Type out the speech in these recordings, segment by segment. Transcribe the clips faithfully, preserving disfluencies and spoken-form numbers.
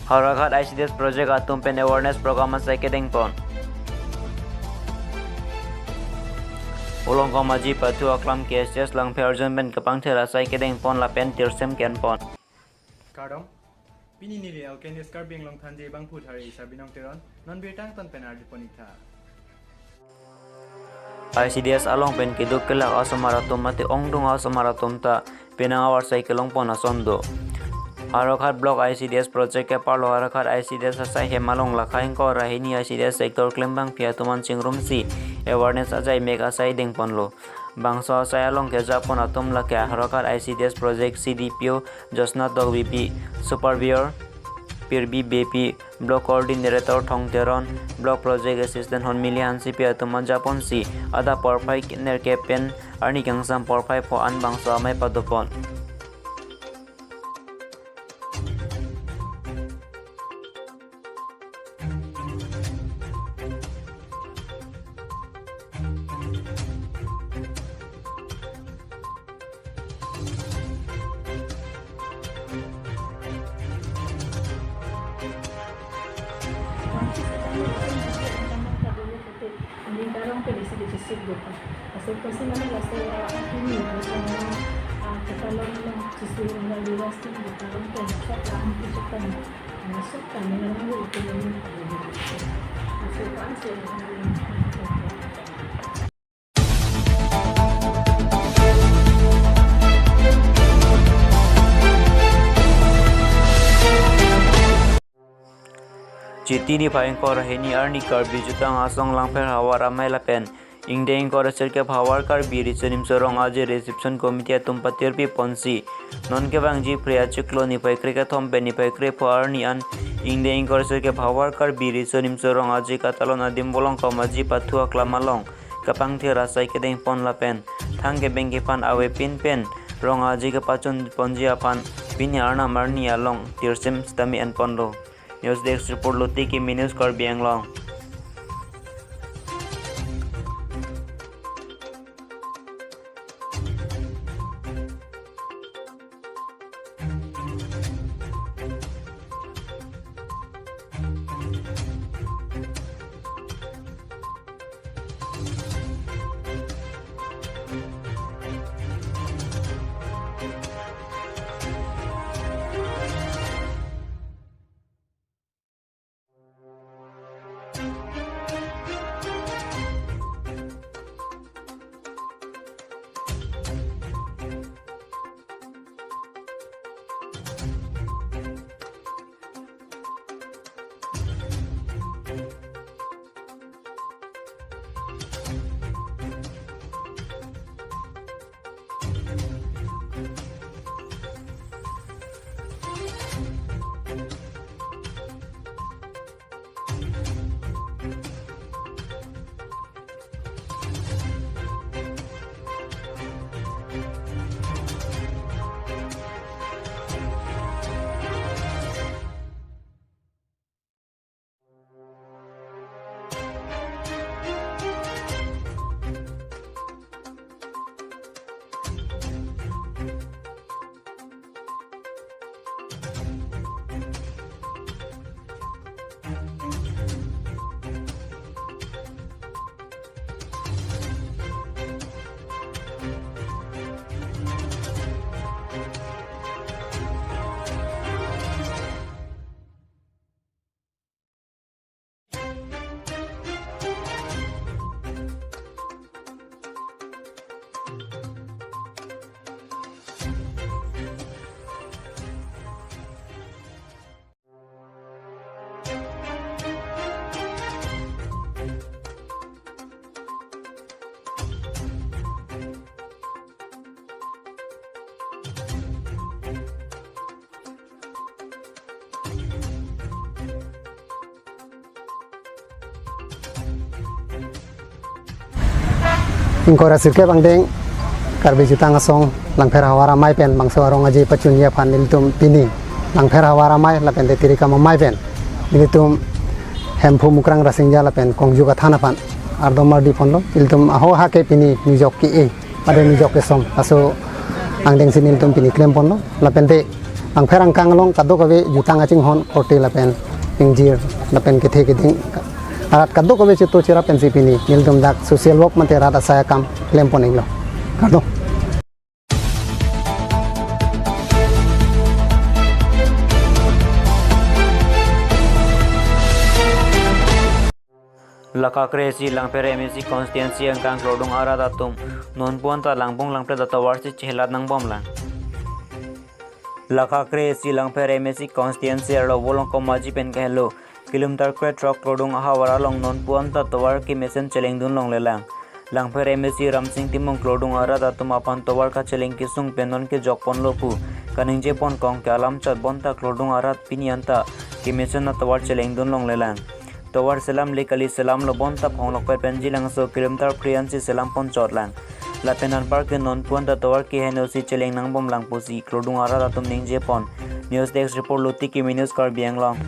Howraghat I C D S project atum pen awareness program asai kedengpon. Ulongkom aji pathu aklam K S S Langpher arjun pen kepangthir asai kedengpon lapen tirsem kenpon. Kardom, pini neli Alkainis Karbi Anglong Thanji abangphu Thari Isa Binong Teron, non birta angton pen arjupon-ik tha. I C D S along pen keduk kelak asomar atum mate ongdung asomar atum ta penang avar sai kelongpon ason do. Howraghat Block I C D S project keparlo Howraghat I C D S asai hem along lakha ingkoi ra hini I C D S sector klembangpi atum an chingrumsi awareness ajai mek asai dengponlo. Bangso asai along kejapon atum lake Howraghat I C D S project C D P O Josna Tokbibi, Supervisor Pirbi Beypi, Block Coordinator Thong Teron, Block Project Assistant Honmili Hansepi atum ajaponsi adap porphai nerkep pen arni kangsam porphai pho an bangso amei padopon. Chiti niphai ingkoi ra hini arni Karbi Jutang Asong Langpher Havar Amei lapen ingdeng ingkoi ra sirkep Havar Karbi Riso Nimso Rong Aje Reception Committee atum patirpi ponsi non kevangji Phre achiklo niphai krekethom pen niphai krepho arni an ingdeng ingkoi ra sirkep Havar Karbi Riso Nimso Rong Aje katalon adim Ulongkom aji pathu aklam along kepangthir asai kedengpon lapen thang kebeng kephan avepin pen rong aje kepachun ponji aphan pini arnam arni along tirsem sitame enponlo. News Desk Report, Lotiki News, Karbi Anglong. Ingkoi ra sirkep angdeng Karbi Jutang Asong Langpher Havar Amei pen bangso arong aje pachunji aphan nelitum pini Langpher Havar Amei lapen te Tirikam Amei pen nelitum Hemphu Mukrang Rasinja lapen Kongju Kathan aphan ardom ardi ponlo. Ilitum aho ha ke pini nijok ke-e, pada nijok kesom aso angdeng si nelitum pini klemponlo. Lapen te Langpher angkang along kadokave jutang kachinghon korte lapen ingjir lapen kethe keding arat kadokave chitur chirap pensi pini nelitum dak social work mate rat asai akam klempon iklo. Kardom. Lakha kre-isi Langpher M A C constituency angkang klodung arat atum nonpu anta langbong langpret atovar si chelat nangbomlang. Lakha kre-isi Langpher M A C constituency arlo Volongkom Maji pen kahelo kilometer krethrok klodung ahavar along nonpu anta tovar kemesen chelengdun longlelang. Langpher M A C Ramsing Timung klodung arat atum aphan tovar kacheleng kesung pen non kejokponlo pu kaningjeponkong ke alam chot bonta klodung arat pini anta kemesen atovar chelengdun longlelang. Tovar selamle kali, selamlo bonta Phonglokpet pen Jilangso kilometer phli ansi selampon chotlang. Lapen anparke nonpu anta tovar keheno si cheleng nangbomlang pusi klodung arat atum ningjepon. News Desk Report, Luti Kimi News, Karbi Anglong.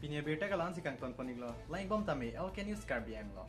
Pini abirta ke la-ansi kangtonpon iklo, langbom tame L K News Karbi Anglong.